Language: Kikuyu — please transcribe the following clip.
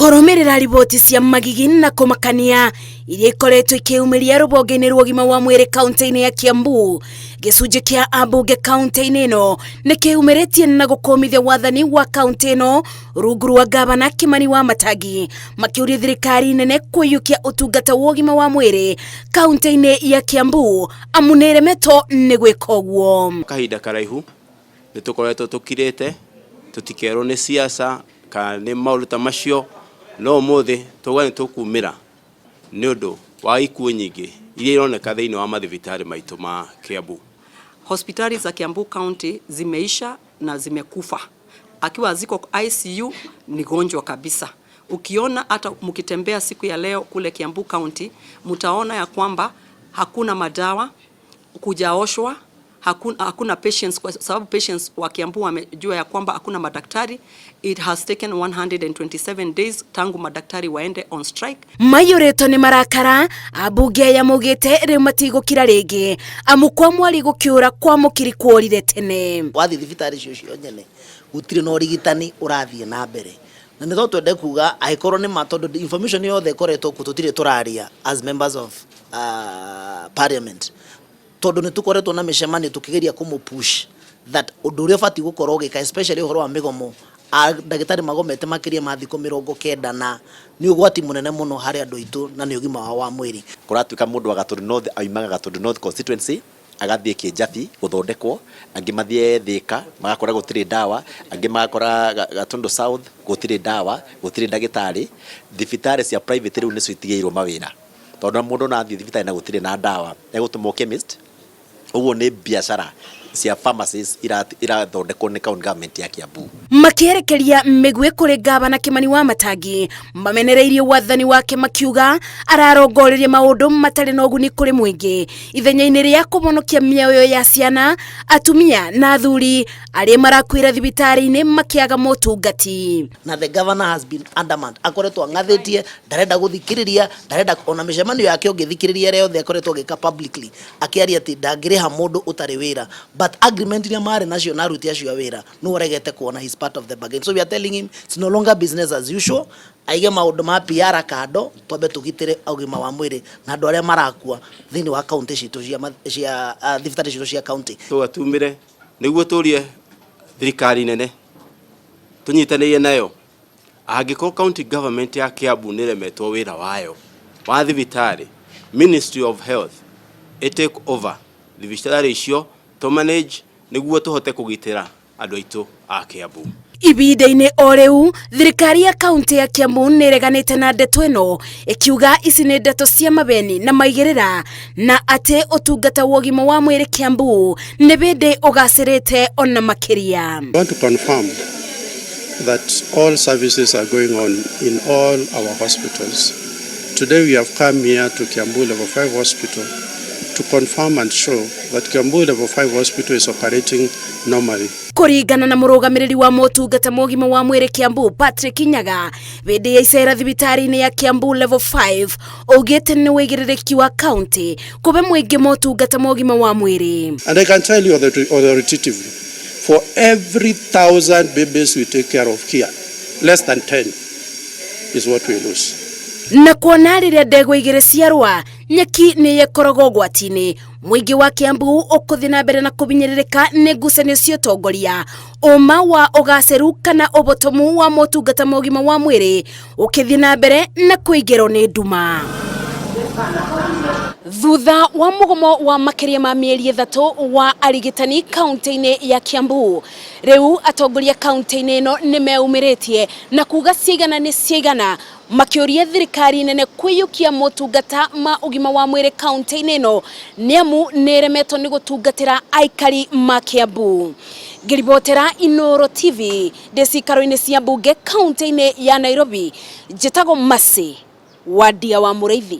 Kũrũmĩrĩra riboti cia magigi na kũmakania iria ikoretwo ikĩyumĩria rũhonge-inĩ rwa ũgima wa mwĩrĩ kaunti-inĩ ya Kiambu, gĩcunjĩ kĩa ambunge kaunti-inĩ ĩno nĩ kĩyumĩrĩtie na gũkũmithia wathani wa kaunti ĩno rungu rwa ngavana Kimani wa Matangi, makĩũria thirikari nene kũiyũkia ũtungata wa ũgima wa mwĩrĩ kaunti-inĩ ya Kiambu amu nĩ ĩremetwo nĩ gwĩka ũguo. Kahinda karaihu nĩ tũkoretwo tũkirĩte tũtikerwo nĩ siasa kana nĩ maũndũ ta macio, no ũmũthĩ twauga nĩ tũkumĩra nĩ ũndũ wa ikuũ nyingĩ iria ironeka thĩinĩ wa mathibitarĩ maitũ ma Kiambu. Hospitali za Kiambu County zimeisha na zimekufa. Akiwa ziko ICU ni gonjwa kabisa. Ukiona hata mkitembea siku ya leo kule Kiambu County, mtaona ya kwamba hakuna madawa, kujaoshwa, hakuna patients, kwa sababu patients wa Kiambu wamejua ya kwamba hakuna madaktari. It has taken 127 days tangu madaktari waende on strike. Maiyũrĩtwo nĩ marakara, ambunge aya maugĩte rĩu matigũkira rĩngĩ amu kwa mwari gũkĩũra kwa mũkiri kuorire tene. Wathiĩ thibitarĩ icio cio nyene, gũtirĩ na ũrigitani ũrathiĩ na mbere, na nĩ twende kuga angĩkorwo nĩ ma, tondũ information yothe ĩkoretwo kuo, tũtirĩ tũraria as members of parliament, tondũ nĩ tũkoretwo na mĩcemanio tũkĩgeria kũmũ push that ũndũ ũrĩa ũbatiĩ gũkorwo ũgĩka, especially ũhoro wa mĩgomo, ndagĩtarĩ magomete makĩria ma thikũ 90, na nĩ ũgwati mũnene mũno harĩ andũ aitũ na nĩ ũgima wao wa mwĩrĩ. Kũratuĩka mũndũ wa Gatundu North aumaga Gatundu North constituency agathiĩ Kĩnjabi gũthondekwo, angĩ mathiĩ Thĩka magakora gũtirĩ ndawa, angĩ magakora Gatundu South gũtirĩ ndawa, gũtirĩ ndagĩtarĩ. Thibitarĩ cia private rĩu nĩcio itigĩirwo mawĩra, tondũ mũndũ no athiĩ thibitarĩ na gũtirĩ na ndawa, egũtũmwo chemist. Ũguo nĩ biacara cia pharmacies irathondekwo nĩ county government ya Kiambu. Makĩerekeria mĩguĩ kũrĩ ngavana Kimani wa Matangi, mamenereirie wathani wake makiuga ararongoreria maũndũ matarĩ na ũguni kũrĩ mũingĩ ithenya-inĩ rĩa kũhonokia mĩoyo ya ciana, atumia na athuri arĩa marakuĩra thibitarĩ-inĩ makĩaga motungati. Na the governor has been adamant, akoretwo ang'athĩtie, ndarenda gũthikĩrĩria, ndarenda ona mĩcemanio yake. Ũngĩthikĩrĩria ĩrĩa yothe akoretwo agĩka publicly, akĩaria atĩ ndangĩrĩha mũndũ ũtarĩ wĩra, but agreement iria marĩ nacio na aruti acio a wĩra nĩ ũregete kuona he's part of the bargain. So we are telling him it's no longer business as usual. Aige maũndũ ma PR kando, twambe tũgitĩre ũgima wa mwĩrĩ na andũ arĩa marakua thĩinĩ wa kaunti citũ cia thibitarĩ citũ cia kaunti. Tũgatumĩre nĩguo tũrie thirikari nene tũnyitanĩire nayo, angĩkorwo county government ya Kiambu nĩ ĩremetwo wĩra wayo wa thibitarĩ, Ministry of Health ĩ take over thibitarĩ icio to manage nĩguo tũhote kũgitĩra andũ aitũ a Kiambu. Ibinda-inĩ o rĩu, thirikari ya kaunti ya Kiambu nĩ ĩreganĩte na ndeto ĩno, ĩkiuga ici nĩ ndeto cia mabeni na maigĩrĩra, na atĩ ũtungata wa ũgima wa mwĩrĩ Kiambu nĩ bĩndĩ ũgacĩrĩte ona makĩria. I want to confirm that all services are going on in all our hospitals. Today we have come here to Kiambu Level 5 Hospital to confirm and show that Kiambu Level 5 Hospital is operating normally. Kũringana na mũrũgamĩrĩri wa motungata ma ũgima wa mwĩrĩ Kiambu, Patrick Nyaga, hĩndĩ ya icera thibitarĩ-inĩ ya Kiambu Level 5, augĩte nĩ wĩigĩrĩrĩki wa kaunti kũbe mũingĩ motungata ma ũgima wa mwĩrĩ. And I can tell you authoritatively, for every 1,000 babies we take care of here, less than 10 is what we lose. Na kuona rĩrĩa ndegwa igĩrĩ ciarũa, nyeki nĩ ĩkoragwo ũgwati-inĩ, mũingĩ wa Kiambu ũkũthiĩ na mbere na kũbinyĩrĩrĩka nĩ ngucanio cia ũtongoria, ũma wa ũgacĩru kana ũbotomu wa motungata ma ũgima wa mwĩrĩ ũkĩthiĩ na mbere na kũingĩrwo nĩ nduma thutha wa mũgomo wa makĩria ma mĩeri 3 wa arigitani kaunti-inĩ ya Kiambu. Rĩu atongoria kaunti-inĩ ĩno nĩ meumĩrĩtie na kuga ciigana nĩ ciigana, makĩũria thirikari nene kwĩyũkia motungata ma ũgima wa mwĩrĩ kaunti-inĩ ĩno, nĩ amu nĩ ĩremetwo nĩ gũtungatĩra aikari ma Kiambu. Ngĩribotera Inoro TV ndĩ cikaro-inĩ cia mbunge kaunti-inĩ ya Nairobi, njĩtagwo Mercy Wandia wa Mũrĩithi.